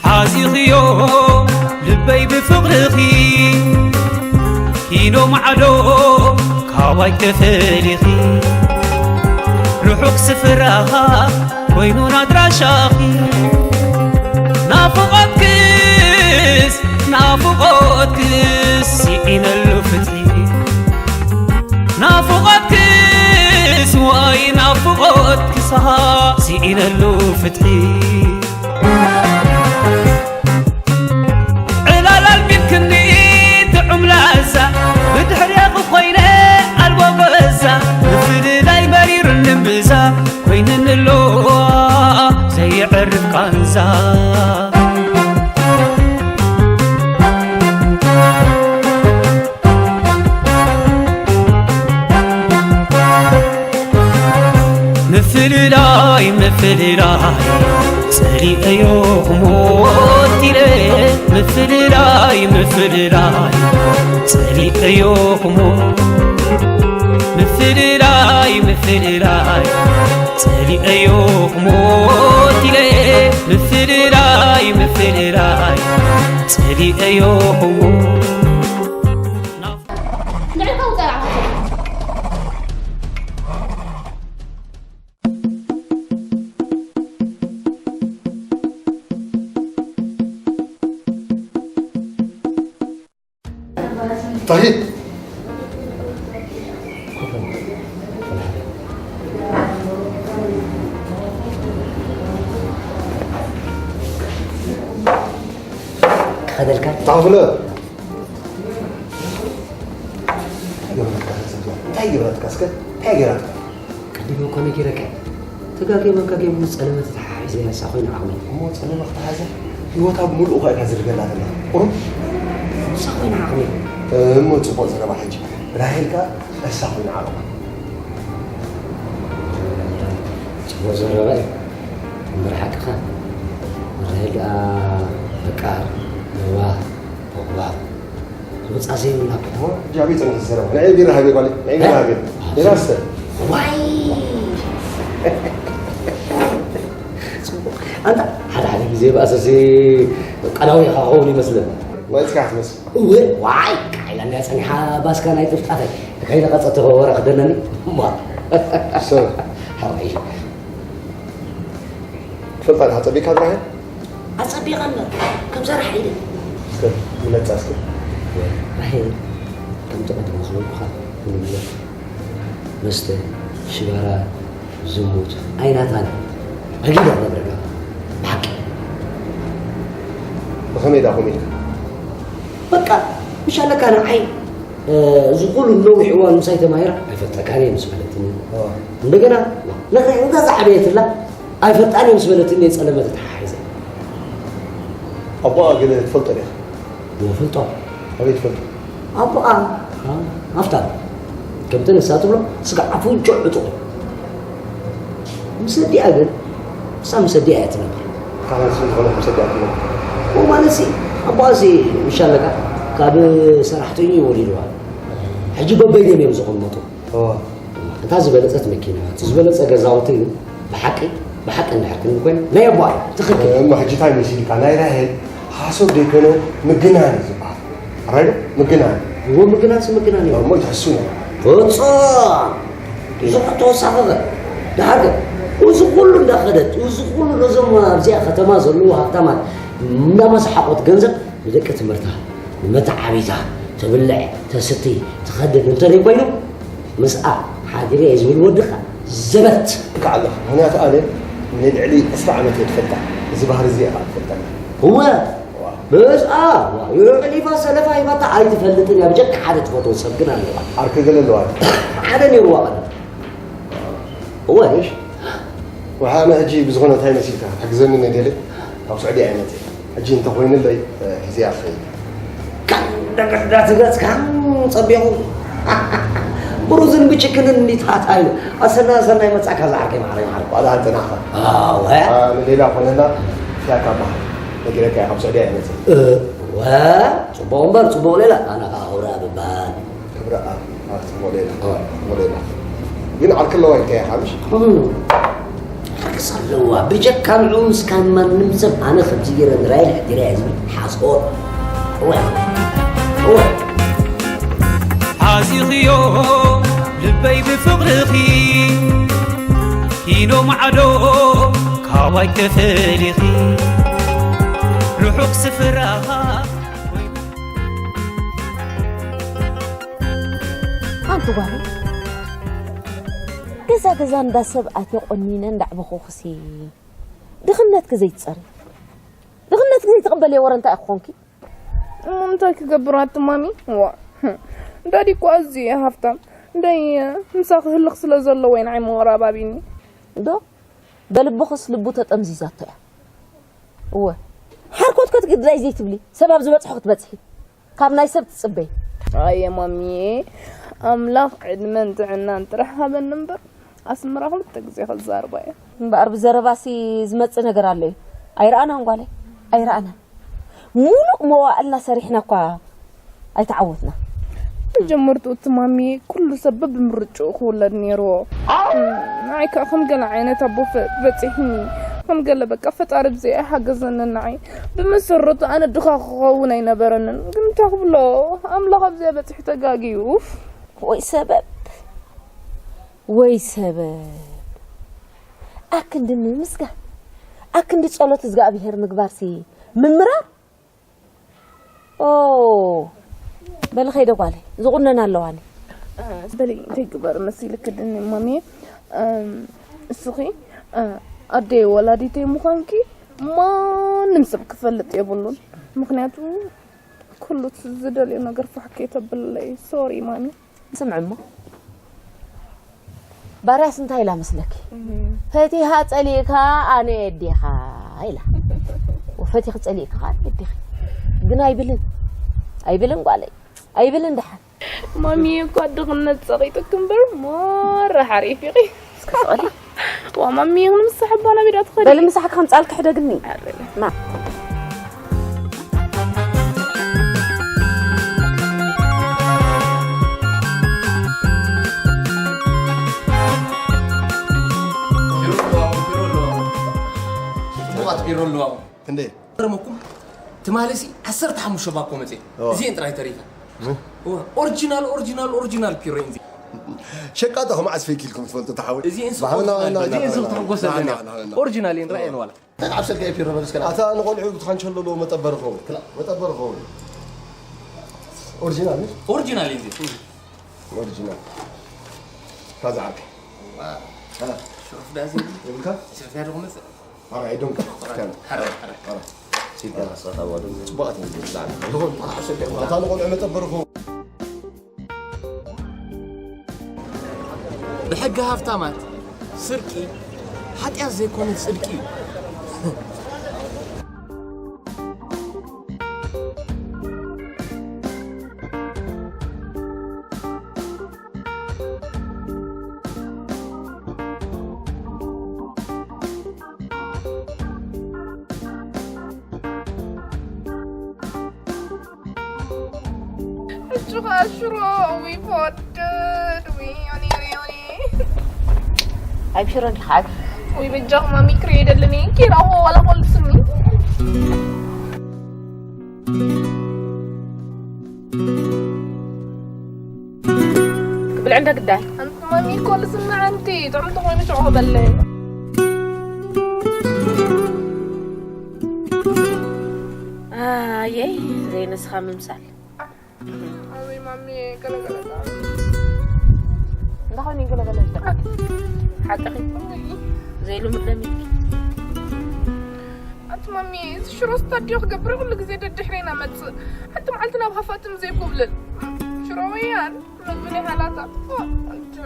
ሓዚኽዮ ልበይ ብፍቕርኺ ኪኖ ማዕዶ ካባይ ተፈሊኺ ርሑቕ ስፍራ ኮይኑን ኣድራሻኺ ናፍቖትክስ ናፍቖትክስ ስኢነሉ ፍትሒ ናፍቖትክስ ዋይ ናፍቖትክስ ስኢነሉ ፍትሒ ዕላል ኣልሚድክኒ ጥዑም ላዛ ብድሕሬኺ ኮይነ ኣልቦ ገዛ ምፍልላይ መሪሩኒ እምብዛ ኮይንኒ ኣሎ ዘየዕርፍ ቃንዛ ምፍልላይ ምፍልላይ ጸሊኤዮ ክሞት ኢለ ምፍልላይ ምፍልላይ ጸሊኤዮ ክሞት ምፍልላይ ምፍልላይ ጸሊኤዮ ክሞት ኢለ ምፍልላይ ምፍልላይ ጸሊኤዮ ክሞት ንዕኻ ውጻእ ንዓኻ። ጣሂር። ክኸደልካ? ተኸፍለ። እንታይ ገብረትካ? እንታይ ገብረትካ? እስከ እንታይ ገብረትካ? ቀዲመ እኮ ነጊረካ። ተጋግየ መጋግየ ምስ ጸለመ ተተሓሒዘ እሳ ኮይና ዓቕመይ። እሞ ጸለመ ክትሓዘ ህይወታ ብምልኡ እኳ ኢኻ ዝርገላ ዘለኻ። ቁሩብ ንሳ ኮይና ዓቕመይ። እሞ ጽቡቕ ዘረባ ሕጂ። ራሄል ከኣ እሳ ኮይና ዓቕማ። ጽቡቕ ዘረባ እዩ። እምበር ሓቅኻ። ራሄል ደኣ በቃ ለዋህ፣ ተግባር፣ ምብጻሕ ዘይብላ እኮ። እሞ፣ ሕጂ ኣበይ ጸኒሐ ዝሰረባ? ንዓይ ቢራ ሃበይ ጓለይ፣ ንዓይ ቢራ ሃበይ። ቢራ ስተ። ዋይ! ጽቡቕ። ኣንታ፣ ሓደ ሓደ ግዜ ባእሰሲ ቀዳዊ ኢኻ ክኸውን ይመስለኒ። ማይ ጽካሕ ትመስል። እወ፣ ዋይ! ቃይላ እንድያ ጸኒሓ ባስካ ናይ ጥፍጣፈይ። ከይነቐጸ ተኸወረ ክደነኒ። እሞ። ሰብ። ሓወይ። ትፈልጣ ዲኻ ጸቢካ ብራሂም? ኣጸቢቐ እምበር፣ ከም ዘርሓ ኢለ። እስከ፣ ግለጻ እስከ። ራሄል፣ ከምቲ ቀደም ዝበልኩኻ፣ ኩሉ ነገር፣ መስተ፣ ሽጋራ፣ ዝሙት፣ ኣይናታን፣ ኣጊዳ ነብረላ። ብሓቂ። ብኸመይ ደኣ ከምኡ ኢልካ? በቃ፣ ምሽ ኣለካ ንዓይ፣ እ፣ እዚ ኩሉ ነዊሕ እዋን ምሳይ ተማሂራ፣ ኣይፈልጠካን እየ ምስ በለትኒ። ዋ። እንደገና፣ ነታ ገዛ ዓበየትላ፣ ኣይፈልጣን እየ ምስ በለትኒ፣ የጸለመ ተተሓሒዘ። ኣቦኣ ገለ ትፈልጦ ዲኻ? ይፈልጦ። ኣበይ ትፈልጦ? ኣቦኣ፣ ኣ፣ ሃፍታም። ከምቲ ንሳ ትብሎ፣ ስጋዕ ኣፍንጮ ዕጡቕ እዩ። ምስ ኣዲኣ ግን፣ ንሳ ምስ ኣዲኣ እያ ትነብር። ካህን ስም ዝኾነ ምስ ኣዲኣ ትነብር? እሞ ማለትሲ፣ ኣቦኣሲ፣ ምሽ ኣለካ፣ ካብ ሰራሕተኛ እዩ ወሊድዋ። ሕጂ በበይኖም እዮም ዝቕመጡ። እዋ። እታ ዝበለጸት መኪና፣ እቲ ዝበለጸ ገዛውቲ ግን ብሓቂ፣ ብሓቂ እንድሕር ክንብል ኮይና፣ ናይ ኣቦኣ እዩ። ትኽክል። እሞ ሕጂ እንታይ መሲልካ? ናይ ራሄል ሓሶት ዘይኮነ ምግናን እዩ ዝበሃል። ኣራይ ዶ? ምግናን። እዎ፣ ምግናንሲ ምግናን እዩ። እሞ ትሕሱ ነው። ፍጹም! ብዙሕ ተወሳኺ ገ-፣ ደሓር ገ-፣ እዚ ኩሉ እንዳኸደት፣ እዚ ኩሉ ነዞም ኣብዚኣ ከተማ ዘለዉ ሃብታማት እንዳመሰሓቖት ገንዘብ ንደቂ ትምህርታ፣ ንመተዓቢታ፣ ትብልዕ፣ ተስቲ፣ ትኸድን እንተዘይኮይኑ፣ ምስኣ ሓዲረ እየ ዝብል ወዲ ኸኣ ዘበት። ትክዕ ኣለኻ። ምኽንያቱ ኣነ ንልዕሊ ዕስራ ዓመት እየ ዝፈልጣ። እዚ ባህሪ እዚ ኢኻ ትፈልጠና። እወ። ዋ። ምስኣ፣ ዋ፣ የዕሊፋ ሰለፋ ሂባታ ኣይትፈልጥን እያ። ብጀካ ሓደ ትፈትዎ ሰብ ግን ኣለዋ። ዓርኪ ገለ ኣለዋ። ሓደ ነይርዋ ቀደም። እወ። እሺ። ወሓ፣ ኣነ ሕጂ ብዝኾነ እንታይ መሲልካ? ሕግዘኒ ነደለ። ካብ ስዑዲ ኣይመጽእ። ሕጂ እንተኾይኑለይ፣ እ፣ ሒዘያ ክኸይድ። ካን ደገዳ ትገጽ ካን ጸቢቑ። ብሩዝን ብችክንን እንዲታታ ኢሉ። ኣሰና፣ ኣሰና ይመጻካ ዝዓርከይ ማዕረ፣ ማዕረ። ዋላ ኣንተናኻ። ኣወ። አ፣ ንሌላ ኮነና፣ ፊያካ በሃል። ነጊረካ እየ፣ ካብ ስዑዲ ኣይመጽእ። እወ። ጽቡቕ እምበር፣ ጽቡቕ ሌላ። ኣነ ኸኣ ክብረ ኣብ እበሃል። ክብረ ኣብ፣ አ፣ ጽቡቕ ሌላ። እወ። ጽቡቕ ሌላ። ግን ዓርኪ ኣለዋ ኢልካ ኢኻ፣ ምሽ? እም። ሓቅስ ኣለዋ። ብጀካ ንዕኡ ምስካን ማንም ሰብ ኣነ ከምዚ ገይረ ንራይ ንሕዲራ እየ ዝብል ሓሶት። እወ። እወ። ሓዚኽዮ ልበይ ብፍቕርኺ፣ ኪኖ ማዕዶ ካባይ ተፈሊኺ፣ ርሑቕ ስፍራ ሓንቲ ጓል ገዛ ገዛ እንዳ ሰብ ኣትየ ቆኒነ እንዳዕበኹኽሲ ድኽነትኪ ዘይትጸሪ፣ ድኽነትኪ ዘይትቕበልዮ ወረ እንታይ ክኾንኪ? እሞ እንታይ ክገብር ኣቲ ማሚ? ዋ፣ ዳዲ እኮ ኣዝዩ እየ ሃፍታም። እንዳይ ምሳኺ ህልኽ ስለ ዘለዎ እዩ ንዓይ መወራባቢኒ። ዶ? በልብኽስ ልቡ ተጠምዚዛቶ እያ። እወ። ሓርኮትኮት ግዳይ ዘይትብሊ፣ ሰብ ኣብ ዝበጽሖ ክትበጽሒ። ካብ ናይ ሰብ ትጽበይ። ኣየ ማሚዬ፣ ኣምላኽ ዕድመን ጥዕናን ጥራሕ ሃበኒ እምበር፣ ኣስመራ ክልተ ግዜ ክዛርባ እየ። እምበኣር ብዘረባሲ ዝመጽእ ነገር ኣሎ እዩ። ኣይረኣናን ጓለይ፣ ኣይረኣናን። ሙሉእ መዋእልና ሰሪሕና እኳ ኣይተዓወትና። መጀመርትኡ እቲ ማሚዬ ኩሉ ሰብ በብምርጭኡ ክውለድ ነይርዎ። ንዓይ ከኣ ከም ገለ ዓይነት ኣቦ ፈ-፣ በጺሕኒ። ከም ገለ በቃ ፈጣሪ ብዘይ ኣይሓገዘንን ንዓይ። ብመሰረቱ ኣነ ድኻ ክኸውን ኣይነበረንን። ግን እንታይ ክብሎ፣ ኣምላኽ ኣብዚኣ በጺሑ ተጋግዩ። ኡፍ። ወይ ሰበብ፣ ወይ ሰበብ። ኣክንዲ ምምስጋን፣ ኣክንዲ ጸሎት እዝጋኣብሄር ምግባርሲ ምምራር። ኦ፣ በሊ ኸይደ ጓለይ፣ ዝቑነን ኣለዋኒ። እ፣ በሊ እንታይ ግበር መሲልኪ ድኒ ማሚየ፣ እም፣ እስኺ፣ እ፣ ኣደይ ወላዲተይ ምዃንኪ ማንም ሰብ ክፈልጥ የብሉን። ምኽንያቱ ኩሉ ዝደልዮ ነገር ፋሕ ከይተብለይ። ሶሪ ማሚ። ስምዒ እሞ፣ ባርያስ እንታይ ኢላ መስለኪ? እህ። ፈቲኻ ጸሊእካ ኣነ የዴኻ ኢላ። ወፈቲኺ ጸሊእካ ከኣ ኣነ የዴኺ። ግን ኣይብልን። ኣይብልን ጓለይ። ኣይብልን ደሓን። ማሚየ እኳ ድኽነት ጸቒጡኪ እምበር ማራ ሓሪፍ ኢኺ። እስከ ስቐሊ። ዋ ማሚየ፣ ክንምሳሕ እባ ናብ ኢዳ ትኸዲ። በሊ ምሳሕ ከምጻልኪ ሕደግኒ። ኣረ። ና። ጽቡቓት ቢሮ ኣለዋ። ክንደይ? ገረመኩም፣ ትማሊ ሲ ዓሰርተ ሓሙሽተ ባኮ መጽየ። ኦ። እዚኤን ጥራይ ተሪፈን። እ? ኦ፣ ኦሪጂናል፣ ኦሪጂናል፣ ኦሪጂናል ፒሮ እየን እዚኤን። ሸቃጦ ከም ዓስፈ ኪልኩም ትፈልጡ ተሓወይ። እዚኤን ሲ ባህልና ኦሪጂናል ዋና እየን። እዚኤን ና፣ ሲ ና፣ ትሕጎሰለን ና፣ እየን። ና፣ ና፣ ና። ኦሪጂናል እየን፣ ኦ። ርኣየን ዋላ። እንታይ ኣብ ሰልኪ ኤ ፒሮ በል እስከ ና። ኣታ ንቆልዑ ብትኻን ቸለሎ መጠበሪ ኸውን። ክላ። መጠበሪ ኸውን። ኦሪጂናል እዩ? ኦሪጂናል እዩ እዚኤን። ኦሪጂናል። ካዛ ዓርከይ። ዋ። አ። ሽሩፍ ዳዚ። ይብልካ? ሽሩፍ ዳዚ ቁመጽ። ኣረ፣ ኣይዶንካ። ኣረ፣ ኣረ፣ ኣረ። ኣረ። ሲዳ፣ ኣረ። ኣረ። ጽቡቓት እዮም ዝብላዕ። ዝኾን፣ ኣታ ንቖልዑ መጠበርኹ። ብሕጊ ሃፍታማት፣ ስርቂ፣ ሓጢኣት ዘይኮነ ጽድቂ እዩ። ሕጂ ኸኣ ሽሮ፣ ዊ ፎድድ፣ ዊ ዮኒ፣ ዮኒ፣ ዮኒ። ኣይብሽሮን ዲኻ? ውይ፣ በጃኹም ማሚ ክሪኦ ይደልን እየ። ኪራኹ ዋላ ኮልስኒ። ክብልዕ እንደ ግዳይ። ኣንቲ ማሚ እኮ ልስምዐ ኣንቲ፣ ጥዑም ተኾይኑ ሽዑ ክበልዕ። ኣየይ፣ ዘይነስኻ ምምሳል። ኣበይ ማሚ፣ ገለገለ ጣዕሚ። እንታይ ኮይኑ ገለገለ ጣዕሚ? ሓቅኺ። ዘይልሙድ ደም እዩ። ማሚ፣ እዚ ሽሮ ስታድዮ ክገብር ኩሉ ግዜ ደድሕሬና መጽእ። ሓንቲ መዓልቲ ናብ ሃፋትም ዘይኮብልል። ሽሮ ወያን፣ መግቢ ናይ ሃላታ። ኦ፣ ኣጆ፣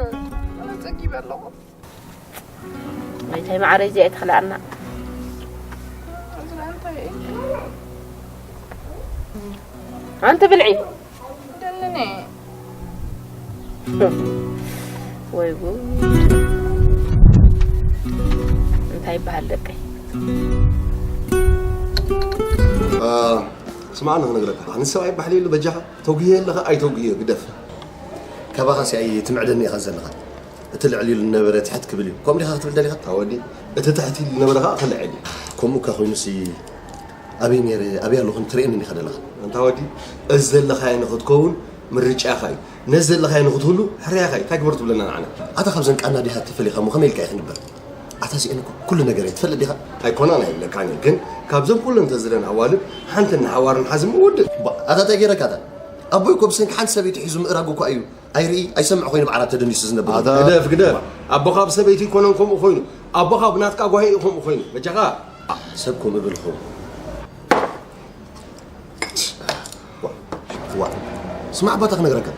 ኣነ ጸጊበ ኣለኹ። ወይታይ ማዕረ እዚኣ ኣይትኽልኣና። እዚ እንታይ እዩ? ኣንቲ ብልዒ። ደልኔ። ወይ ጉድ። እንታይ ይበሃል ደቀይ? ስማዕ፣ ንኽነግረካ፣ ንሰብኣይ ባሕሊ የለ በጃኻ። ተጉየ ኣለኻ ኣይተጉየ ግደፍ። ካባኻሲ ኣይትምዕደኒ ኢኻ ዘለኻ። እቲ ልዕል ኢሉ ዝነበረ ትሕት ክብል እዩ። ከምኡ ዲኻ ክትብል ደሊኻ? ኣወዲ፣ እቲ ትሕት ኢሉ ዝነበረ ኸዓ ክልዕል እዩ። ከምኡ እካ ኮይኑሲ ኣበይ ነይረ ኣበይ ኣለኹ ትርእየኒ ኢኻ ዘለኻ። ኣንታ ወዲ፣ እዚ ዘለኻዮ ንኽትከውን ምርጫኻ እዩ። ነዚ ዘለኻዮ ንኽትህሉ ሕርያኻ እዩ። እንታይ ግበር ትብለና ንዓና? ኣታ ካብዘን ቃና ዲኻ ተፈሊኻ እሞ ከመይ ኢልካ እዩ ክንበር? ኣታ እዚአን እኮ ኩሉ ነገር እየን ትፈልጥ ዲኻ? ኣይኮናን ኣይብለካን እየ፣ ግን ካብዘን ኩለን ተዝለን ኣዋልድ ሓንቲ ንሓዋርን ሓዝም ውድእ። ባ፣ ኣታ እንታይ ገይረካ ኣታ? ኣቦይ እኮ ብሰንኪ ሓንቲ ሰበይቲ ሒዙ ምእራጉ እኳ እዩ ኣይርኢ ኣይሰምዕ ኮይኑ ብዓራት ተደኒሱ ዝነብር። ኣታ ግደፍ ግደፍ። ኣቦኻ ብሰበይቲ ይኮነን ከምኡ ኮይኑ። ኣቦኻ ብናትካ ጓሂ እዩ ከምኡ ኮይኑ። በጃኻ። ሰብ ከምኡ ብል ኹም። ዋ፣ ዋ። ስማዕ ኣባታ ክነግረካ።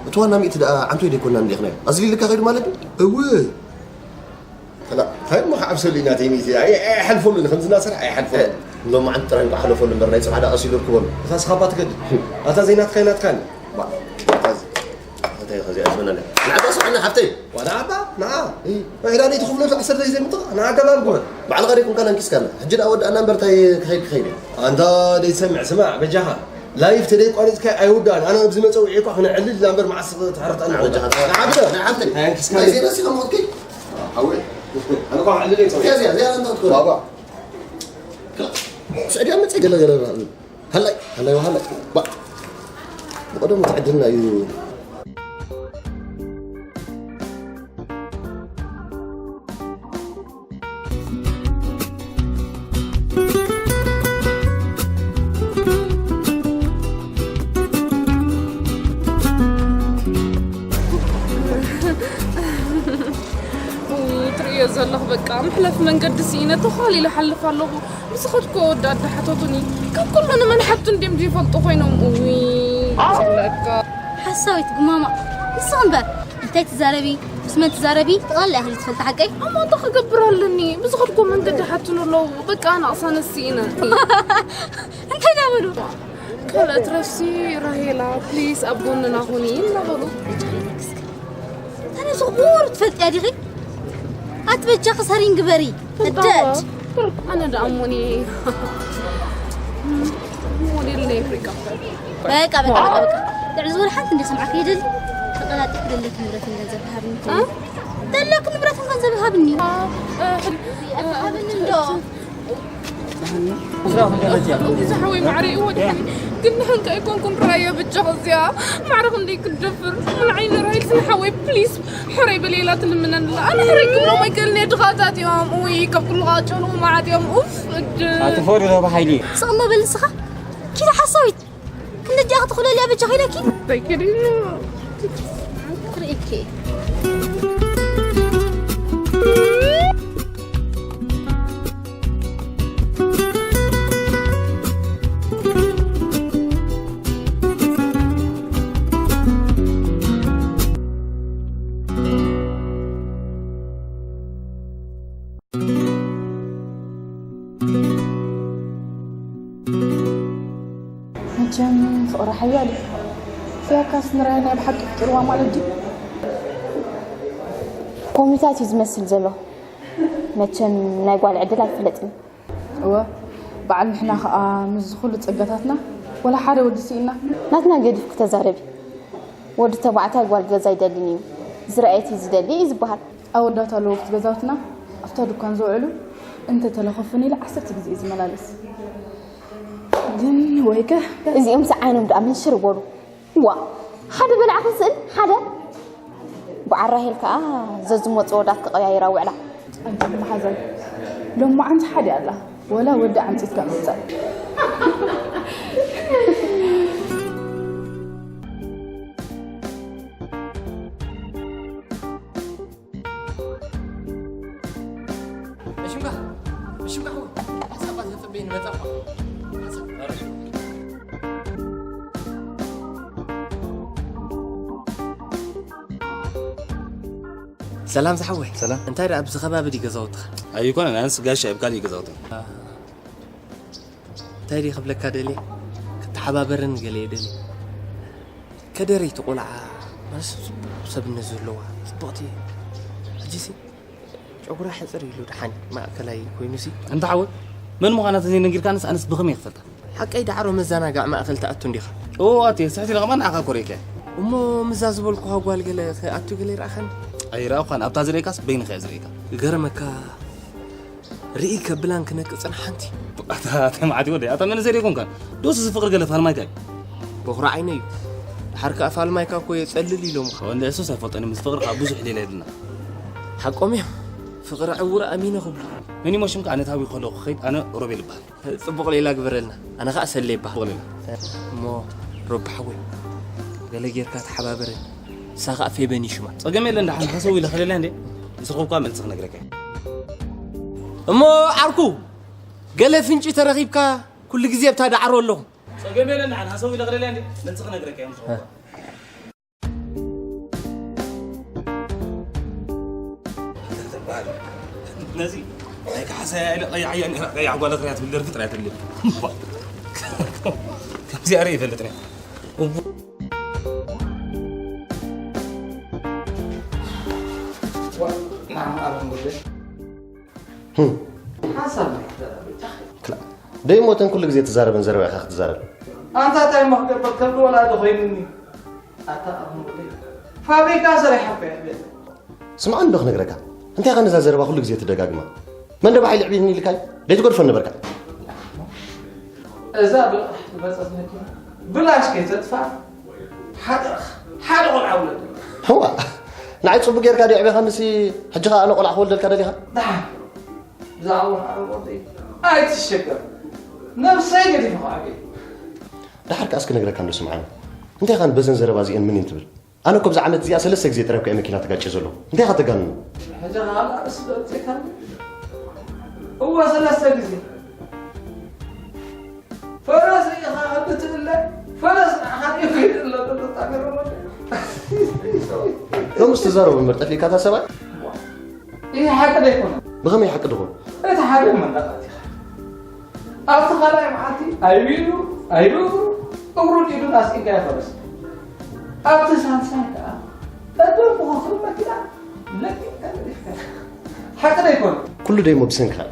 እቲ ዋና ሚእቲ ደኣ ዓንቶይ ደይኮና እንዲኽናዮ። ኣዝሊልካ ከይዱ ማለት እዩ? እው። ፈላ፣ እንታይ እሞ ክዓብሰሉ ኢና ተይ ሚእቲ? ኣይ፣ ኣይ፣ ኣይሓልፈሉን፣ ከምዚ እናሰርሐ ኣይሓልፈሉን። እ፣ ሎማዓንቲ ጥራይ እንኳ ሓለፈሉ እምበር ናይ ጽባሕ ደኣ ቀስ ኢሉ ርክበሉ። እታ ስኻ እባ ትገድል። ኣታ ዘይናትካ ኣይናትካን። ባ፣ ኣታ ዝ-፣ ኣታ ኢኻ እዚኣ ትመናለ። ንዓባ ስምዓኒ ሓፍተይ። ዋላ ኣባ፣ ንዓ። እ። ውዒላ ደይ ትኽፍለሉ ዓሰርተ ዘይምጥቕ፣ ንዓ ገባር ግበር። ባዕልኻ ደይ ኮንካ ለንኪስካና። ሕጂ ደኣ ወዳእና እምበር እንታይ ክኸይድ ክኸይድ እዩ። ኣንታ ደይ ትሰምዕ፣ ስማዕ፣ በጃኻ። ላይፍ ተደይ ቋሪጽካ ኣይውዳእን። ኣነ ኣብዚ መጸውዒ እኳ ክነዕልል እላ እምበር መዓስ ትሕርጠና። በጃኻ። ንዓ ግበር። ንዓ ሓፍተይ። ኣየንኪስካ ናይ ደይ። ዜና ሲ ከምኡ ክትከይድ? ሓወይ፣ ኣነ እኳ ክዕልል እየ ጸዊዐ። እዚኣ፣ እዚኣ፣ እዚኣ እንታይ ክትኮን? ባባ። ስዕድያ መጸ ገለ ገለ ሃላይ፣ ሃላይ፣ ሃላይ። ባ-፣ ብቐደሙ ትዕድልና እዩ። እውይ፣ ትርእዮ ዘለኹ በቃ፣ መሕለፊ መንገዲ ስኢነ ተዃሊለ እሓልፍ ኣለኹ። ምስ ኸድኩ ወዲ ኣደ ሓተቱኒ፣ ካብ ኩሉ ንመን ሓቱ እንድዮም ዘይፈልጡ ኮይኖም። እውይ፣ ይብለካ። ሓሳዊት ጉማማ፣ ንስኺ እምበር፣ እንታይ ትዛረቢ፣ ምስ መን ትዛረቢ፣ ጠቕላላ ኢኺ ትፈልጢ ሓቀይ? እሞ እንታይ ክገብር ኣለኒ? ብዝኸድኩ መንገዲ ሓቱኒ ኣለዉ። በቃ፣ ኣነ ኣቕሳነ ስኢነ። እንታይ ዳበሉ? ካልኦት ረፍሲ፣ ራሄላ፣ ፕሊስ፣ ኣብ ጎንና ሁኒ እናበሉ። ኣነ ዝቑር ትፈልጥያ ዲኺ? ኣቲ በጃኺ ሰሪን ግበሪ። እደድ። ኣነ ደኣ ሞኒ ሞዴል ናይ ኣፍሪቃ። በቃ፣ በቃ፣ በቃ፣ በቃ። ልዕሊ ዝበለ ሓንቲ እንደ ሰምዓክ ይደሊ። ተቀላጢፍ ደለክ ንብረትን ገንዘብ ሃብኒ። እ? ደለክ ንብረትን ገንዘብ ሃብኒ። እ፣ እ፣ ሃብኒ እንዶ። እዚ ሓወይ ማዕረ እዩ ወድሓኒ። ግን ንሕንካ ኣይኮንኩን ራያ ብጃኻ እዚኣ። ማዕረ ክንደይ ክትደፍር። ምን ዓይኒ ራይል ስለ ሓወይ ፕሊስ። ሕረይ በል ኢላ ትልምነን ኣላ። ኣነ ሕረይ ክብሎም ኣይክእልን እየ፣ ድኻታት እዮም። ውይ፣ ካብ ኩሉ ከዓ ጨንኡ መዓት እዮም። ኡፍ፣ እድ። ኣትፈሪ ዶ ብሓይሊ? ስቕ እሞ በል ንስኻ። ኪዳ ሓሳዊት። ክንዲ እዲኣ ክትኽእለልያ በጃኺ ኢለኪ። እንታይ ከዲኑ? ክርእየኪ እየ። መቸም ፍቕሪ ሓያል እዩ። ፍያካስ ንራይ ናይ ብሓቂ ፍጡርዋ ማለት ድዩ? ኮሚታት እዩ ዝመስል ዘሎ። መቸም ናይ ጓል ዕድል ኣይፍለጥን። እወ፣ በዓል ንሕና ኸኣ ምስዚ ኹሉ ጸጋታትና ወላ ሓደ ወዲ ስኢና። ናትና ገዲፍኪ ተዛረቢ። ወዲ ተባዕታይ ጓል ገዛ ኣይደልን እዩ። ዝረኣየት እዩ ዝደሊ እዩ ዝበሃል። ኣወዳት ኣለዉ ኣብቲ ገዛውትና፣ ኣብታ ድኳን ዝውዕሉ፣ እንተተለኸፉኒ ኢለ ዓሰርተ ግዜ እየ ዝመላለስ። ግን ወይከ። እዚኦም ሰዓይኖም ደኣ መንሽር በሉ። ዋ፣ ሓደ በላዕኺ ስእል፣ ሓደ። በዓል ራሄል ከኣ ዘዝመጹ ኣወዳት ክቐያይራ ውዕላ። ኣንቺ መሓዛይ፣ ሎማዓንቲ ሓደ ኣላ፣ ወላ ወዲ ኣምጺትካ ምጻእ። እሺ፣ እምባ። እሺ፣ ብቃ ሓሳባት ዘጽበይ ንመጻ። ሰላም ዝሓወይ። ሰላም። እንታይ ደኣ ኣብዚ ከባቢ ድዩ ገዛውትኻ? ኣይኮነን፣ ኣነስ ጋሻ ኣብ ካልእ ገዛውቲ። እንታይ ድዩ ክብለካ ደልየ? ክትሓባበረን ገለ እየ ደልየ። ከደረይቲ ቆልዓ ማለት ሰብነት ዘለዋ ጽብቕቲ እያ። ሕጂሲ ጨጉራ ሕጽር ኢሉ ደሓን ማእከላይ ኮይኑሲ። ኣንታ ሓወይ፣ መን ምዃና ተዘይነጊርካንስ ኣነስ ብኸመይ ክፈልጣ? ሓቀይ ዳዕሮ መዘናግዒ ማእከል ትኣቱ እንዲኻ? እዎ፣ ኣትየ። ስሕት ኢለ ከማን ንዓኻ ኮሪዕካ። እሞ ምዛ ዝበልኩኻ ጓል ገለ ክኣቱ ገለ ይረኣኻኒ? ኣይረኣኹኻን። ኣብታ ዝርእየካስ በይንኻ እየ ዝርእየካ። ይገርመካ፣ ርኢ ከብላን ክነቅጽን ሓንቲ። ኣታ፣ ኣታ መዓት ወደይ፣ ኣታ መንእሰይ ደይኮንካን? ዶስ እዚ ፍቕሪ ገለ ፋልማይካ እዩ? በኹሪ ዓይነይ እዩ። ድሓር ከኣ ፋልማይካ እኮ የጸልል ኢሎምኻ። ወንደ እሱስ ኣይፈልጦን፣ ምስ ፍቕሪ ከኣ ብዙሕ ሌላ የብልና። ሓቆም እዮም። ፍቕሪ ዕውር ኣሚነ ክብሉ። መን እሞ ሽምካ? ኣነ ታዊ ከለኹ ክኸይድ፣ ኣነ ሮቤል እበሃል። ጽቡቕ ሌላ ግበረልና። ኣነ ኸኣ ሰሌ ይበሃል። ጽቡቕ ሌላ። እሞ ሮቢ ሓወይ፣ ገለ ጌርካ ተሓባበረኒ። ንሳ ኸኣ ፌበን እዩ ሽማ። ጸገም የለን፣ ደሓን ሃሰው ኢለ ከለልያ እንዴ? ምስ ረኸብኳ መልሲ ክነግረካ እየ። እሞ ዓርኩ፣ ገለ ፍንጪ ተረኺብካ፣ ኩሉ ግዜ ኣብታ ዳዕሮ ኣለኹ። ጸገም የለን፣ ደሓን ሃሰው ኢለ ከለልያ እንዴ? መልሲ ክነግረካ እየ ምስ ረኸብኳ። ነዚ ናይ ካሕሳያ ኢለ ቀያሕ እያ ነይራ፣ ቀያሕ ጓል እኽርያ ትብል ደርፊ ጥራይ ትብል። እምቧ። ከምዚኣ ርኢ ይፈልጥ ነይ። እቡ-፣ ዋ፣ ንዓም ኣለም ጉዳይ። ህም። ሓሳብ ናይ ክላ-፣ ደይሞተን ኩሉ ግዜ ትዛረበን ዘረባ ኢኻ ክትዛረብ። ኣንታ እንታይ እሞ ክገብር፣ ከም ወላዲ ኮይኑኒ። ኣታ ኣርሙደይ ፋብሪካ ሰሪሓ እኮ እየ። ስምዓኒ ዶ ክነግረካ? እንታይ ኢኻ ነዛ ዘረባ ኩሉ ግዜ ትደጋግማ? መን ዶ ብሓይሊ ዕብየትኒ ኢልካይ? ደይትገድፎ ነበርካ። እዛ ብቕሕ ዝበጸት መኪና ብላሽ ከይተጥፋ ሓደ፣ ሓደ ቆልዓ ውለድ። ህዋ፣ ንዓይ ጽቡቅ ጌርካ ዶ የዕቤኻንሲ፣ ሕጂ ኸኣ ኣነ ቆልዓ ክወልደልካ ደሊኻ? ደሓን። ብዛዕባ ወርሓዊ ወደይ ኣይትሸገር። ነብሰይ ገዲፈ ክዓቢ። ደሓር ከኣ እስኪ ነግረካ እንዶ ስምዓኒ። እንታይ ኻን በዘን ዘረባ እዚአን ምን ትብል? ኣነ እኮ ብዛ ዓመት እዚኣ ሰለስተ ግዜ ጥራይ እኮ እየ መኪና ተጋጭየ ዘለኹ። እንታይ ኢኻ ተጋንኑ? ሕጂ ኻን ኣርእስቲ ዶ ኣውጺእካኒ? እወ ሰለስተ ግዜ። ፈረስ ኢኻ እትእለ፣ ፈረስ ንዓኻ ድዩ ከይድለ ተጣገረ ወደ? ሎምስ ትዛረቡ እምበር ጠፊእካ እታ ሰብኣይ? ይህ ሓቂ ዶ ኣይኮነን? ብኸመይ ሓቂ ድኾን? እቲ ሓደ መንደቓት ኢኻ። ኣብቲ ካልኣይ መዓልቲ ኣይብሉ፣ ኣይብሉ፣ እግሩን ኢዱን ኣስኢንካ ይፈርስ። ኣብቲ ሳልሳይ ከኣ፣ ቀደም ብኸኽሪ መኪና ለቂቕካ ገዲፍካ። ሓቂ ዶ ኣይኮነን? ኩሉ ደይሞ ብሰንክኻ እዩ።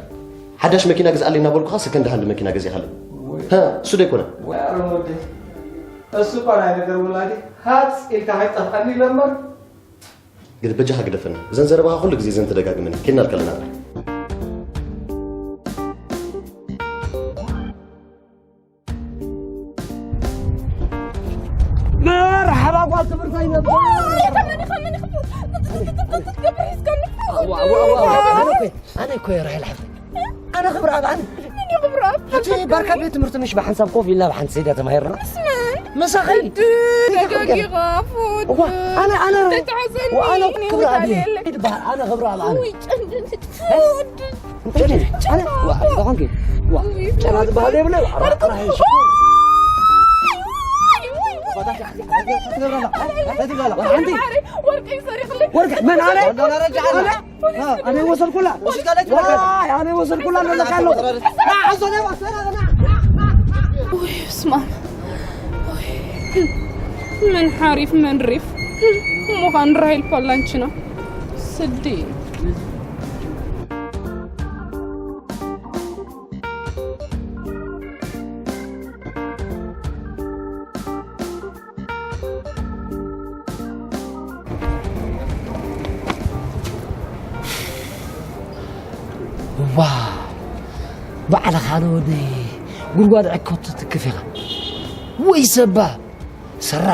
ሓዳሽ መኪና ግዝኣለይ እናበልኩኻ ሰከንድ ሃንድ መኪና ገዚእኻለይ። ወይ። ሃ፣ እሱ ዶ ኣይኮነን? ወይ ኣሮን ወደይ። እሱ እኳ ናይ ነገር ውላዲ ሃጽ ኢልካ ከይጠፍኣኒ ኢለ እምበር። ግድ በጃኻ ግደፈኒ። እዘን ዘረባኻ ኩሉ ግዜ እዘን ተደጋግመን። ኬድና ከለና ጥራይ። መርሓባ ጓል ትምህርተይ ነበር። ኣነ እኮ፣ ኣነ እኮ እየ ራሄል ሓፍተይ። ኣነ ክብረኣብ ኣነ። መን እዩ ክብረኣብ? እቲ ባርካ ቤት ትምህርቲ ምሽ ብሓንሳብ ኮፍ ኢልና ብሓንቲ ሰይዳ ተማሂርና? ምስ መን? ምሳኺ። ደጋጊኻ፣ ፉድ። እዋ፣ ኣነ፣ ኣነ፣ ተተሓዘኒ፣ እዋ፣ ኣነ እኔ ክብረኣብ ውዳሌ እየ። የለ። ይበሃል፣ ኣነ ክብረኣብ ኣነ። ውይ፣ ጨንድን፣ ፉድ። ጨንድን፣ ኣነ፣ ዋ፣ ጨንድን። ዋ፣ ጨና ዝበሃል የብለ፣ ዋ፣ ራሄል ሽኮር። ዋይ፣ ዋይ፣ ዋይ። እንታይ ትገብራ ኣላ? እንታይ ትገብራ ኣላ? ወርቂ ሰሪቕለይ። ወርቂ፣ መን ኣነ? ወርቂ። ኣነ? ኣነ ወሰድኩላ። ወስዳለች። ዋይ፣ ኣነ ወሰድኩላ። ኣለካ ኣሎ። ና፣ ሓዞ፣ ና፣ ወሰዳ፣ ና። ውይ፣ ስማ። ውይ። ምን ሓሪፍ፣ ምን ሪፍ። ምዃን ራሄል ፓላንች ነው። ስዲ። ዋ፣ ባዕልኻ ዶ ወደይ ጉድጓድ ዕኮት ትትክፍ ኢኻ? ወይ ሰባ ሰራ።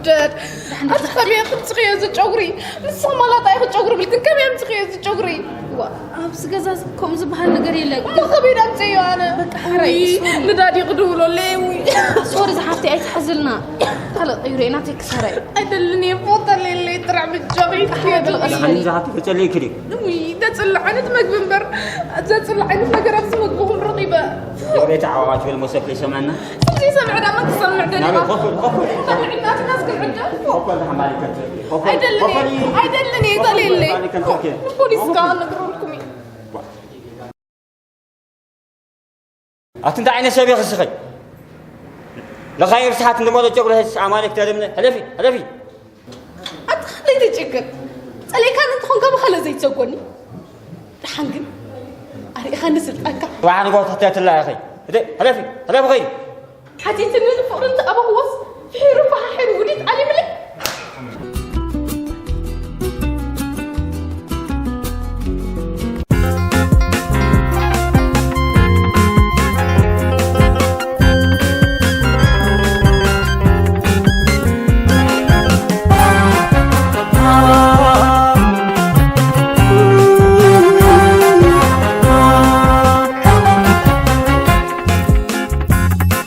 ደድ ኣቲ ከመይ ከምፅኽዮ እዚ ጨጉሪ? ንስኻ ማላጣ ኢኺ ጨጉሪ ብልክን ከመይ ከምፅኽዮ እዚ ጨጉሪ? ዋ፣ ኣብዚ ገዛ ከምኡ ዝበሃል ነገር የለን። እሞ ከመይ ዳምፅዮ ኣነ? በቃ ሕራይ፣ ውይ፣ ሶሪ። ንዳዲ ክድውለለይ፣ ውይ። ሶሪ ዝሓፍቲ ኣይትሓዝልና። ካልእ ቀይሮ ኢና ተይ ክሳራይ። ኣይደልን እየ፣ ፎቶ ለለይ ጥራሕ ብጃኺ። ሓንቲ ዝሓፍቲ ተጨለይኪ ድዩ? ውይ፣ ዘፅልእ ዓይነት መግቢ እምበር፣ ዘፅልእ ዓይነት ነገር ኣብዚ መግብኹም ረኺበ። ቤት ዓዋዋት በል መሶብ ከይሰምዐና። እዚ ሰምዕ ዳማ ክሰምዕ ደሊኻ? ናበይ? ኮፍ በል፣ ኮፍ በል። ሰምዕ ናትና እስክንዕደ። ኮፍ በል፣ ተሓማሊ ከንፈርኪ። ኮፍ በል፣ ኣይደልን ኮፍ በል። እየ፣ ኣይደልን እየ፣ ኮፍ በል፣ ተለየለይ። ተሓማሊ ከንፈርኪ። ፖሊስ ከዓ ነግረልኩም እዩ። ኣቲ እንታይ ዓይነት ሰብ ኢኺ እስኺ? ለኻይ ርስሓት እንደሞለ ጨጉሪ ሄስ ኣማሌክ ተደምነ። ሕለፊ፣ ሕለፊ። ኣታ ለይትጭክን። ጸሊእካን እንተኾንካ ብኸለ ዘይትሰጎኒ። ደሓን ግን ኣሪእኻኒ ስልጣንካ። ጽባሕ ንግሆ ትሕተትላ ኢኺ። እደ፣ ሕለፊ፣ ሕለፊ ኸይዲ። ሓቲትኒ ንፍቕሪ እንተኣበኽዎስ፣ ፍሒሩ ፈሓሒሩ ውዲት ዓሊምለይ።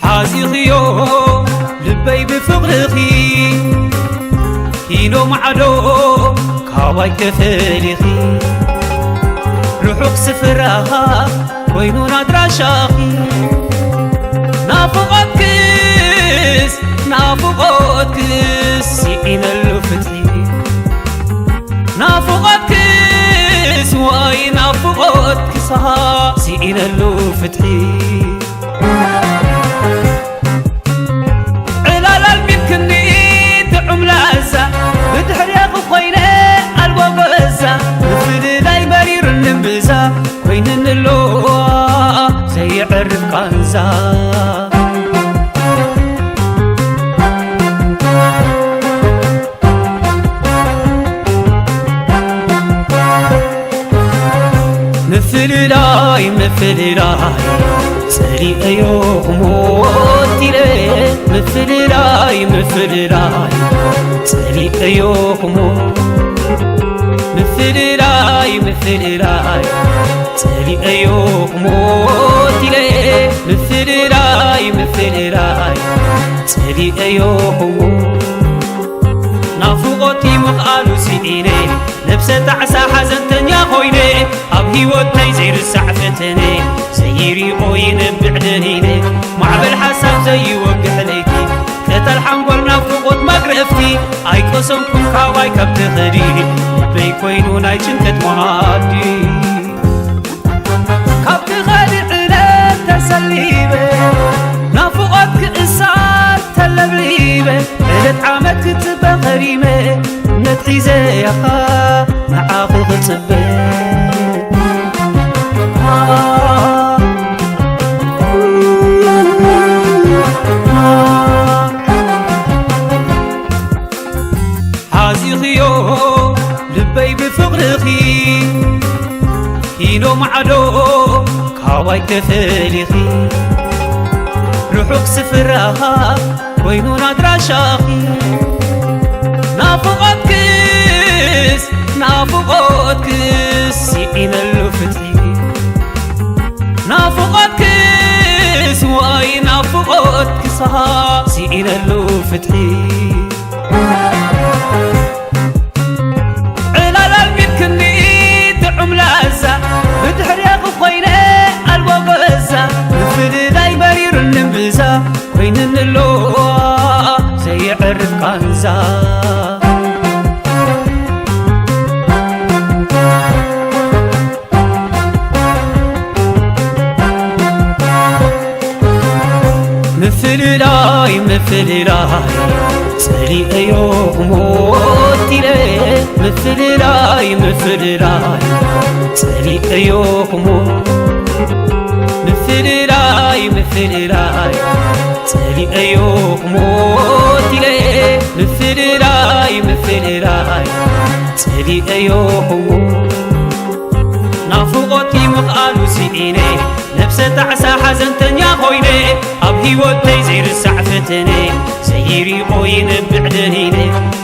ሓዚኽዮ ልበይ ብፍቕርኺ ኪኖ ማዕዶ ካባይ ተፈሊኺ ርሑቕ ስፍራኻ ኮይኑን ኣድራሻኺ ናፍቖትክስ ናፍቖትክስ ስኢነሉ ፍትሒ ናፍቖትክስ ዋይ ናፍቖትክስ ስኢነሉ ፍትሒ ዕላል ኣልሚድክኒ ጥዑም ላዛ ብድሕሬኺ ኮይነ ኣልቦ ገዛ ምፍልላይ መሪሩኒ እምብዛ ኮይንኒ ኣሎ ዘየዕርፍ ቃንዛ። ምፍልላይ ምፍልላይ ጸሊኤዮ ክሞት ኢለ ምፍልላይ ምፍልላይ ጸሊኤዮ ክሞት ምፍልላይ ምፍልላይ ጸሊኤዮ ክሞት ኢለ ምፍልላይ ምፍልላይ ጸሊኤዮ ክሞት ናፍቖት ምኽኣሉ ስኢነ ነብሰ ጣዕሳ ሓዘንተኛ ኮይነ ኣብ ህይወተይ ዘይርሳዕ ፈተነ ዘይሪኦ ይነብዕ ደኒነ ማዕበል ሓሳብ ዘይወግሕ ለይቲ ቀታል ሓንጎል ናፍቖት መግረፍቲ ኣይቀሰንኩን ካባይ ካብ ትኸዲ ልበይ ኮይኑ ናይ ጭንቀት መኣዲ ካብ ትኸዲ ዕለት ተሰሊበ ናፍቖት ክእሳር ተለብሊበ ዕለት ዓመት ክጽበ ኸሪመ እምነት ሒዘ ያኻ ንዓኺ ክጽበ ሓዚኽዮ ልበይ ብፍቕርኺ ኪኖ ማዕዶ ካባይ ተፈሊኺ ርሑቕ ስፍራኻ ኮይኑን ኣድራሻኺ ናፍቖትክስ ናፍቖትክስ ስኢነሉ ፍትሒ ናፍቖትክስ ዋይ ናፍቖትክስ ስኢነሉ ፍትሒ ዕላል ኣልሚድክኒ ጥዑም ላዛ ብድሕሬኺ ኮይነ ኣልቦ ገዛ ምፍልላይ መሪሩኒ እምብዛ ኮይንኒ ኣሎ ዘየዕርፍ ቃንዛ ምፍልላይ ምፍልላይ ጸሊኤዮ ክሞት ኢለ ምፍልላይ ምፍልላይ ጸሊኤዮ ክሞት ምፍልላይ ምፍልላይ ጸሊኤዮ ክሞት ኢለ ምፍልላይ ምፍልላይ ጸሊኤዮ ክሞት ናፍቖት ምኽኣሉ ስኢነ ነብሰ ጣዕሳ ሓዘንተኛ ኮይነ ኣብ ህይወተይ ዘይርሳዕ ፈተነ ዘይሪቆ ይነብዕ ደኒነ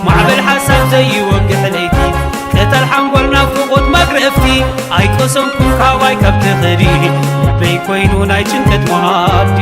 ማዕበል ሓሳብ ዘይወግሕ ለይቲ ቀታል ሓንጎል ናፍቆት መግረፍቲ ኣይቀሰንኩን ካባይ ካብ ትኸዲ ልበይ ኮይኑ ናይ ጭንቀት መኣዲ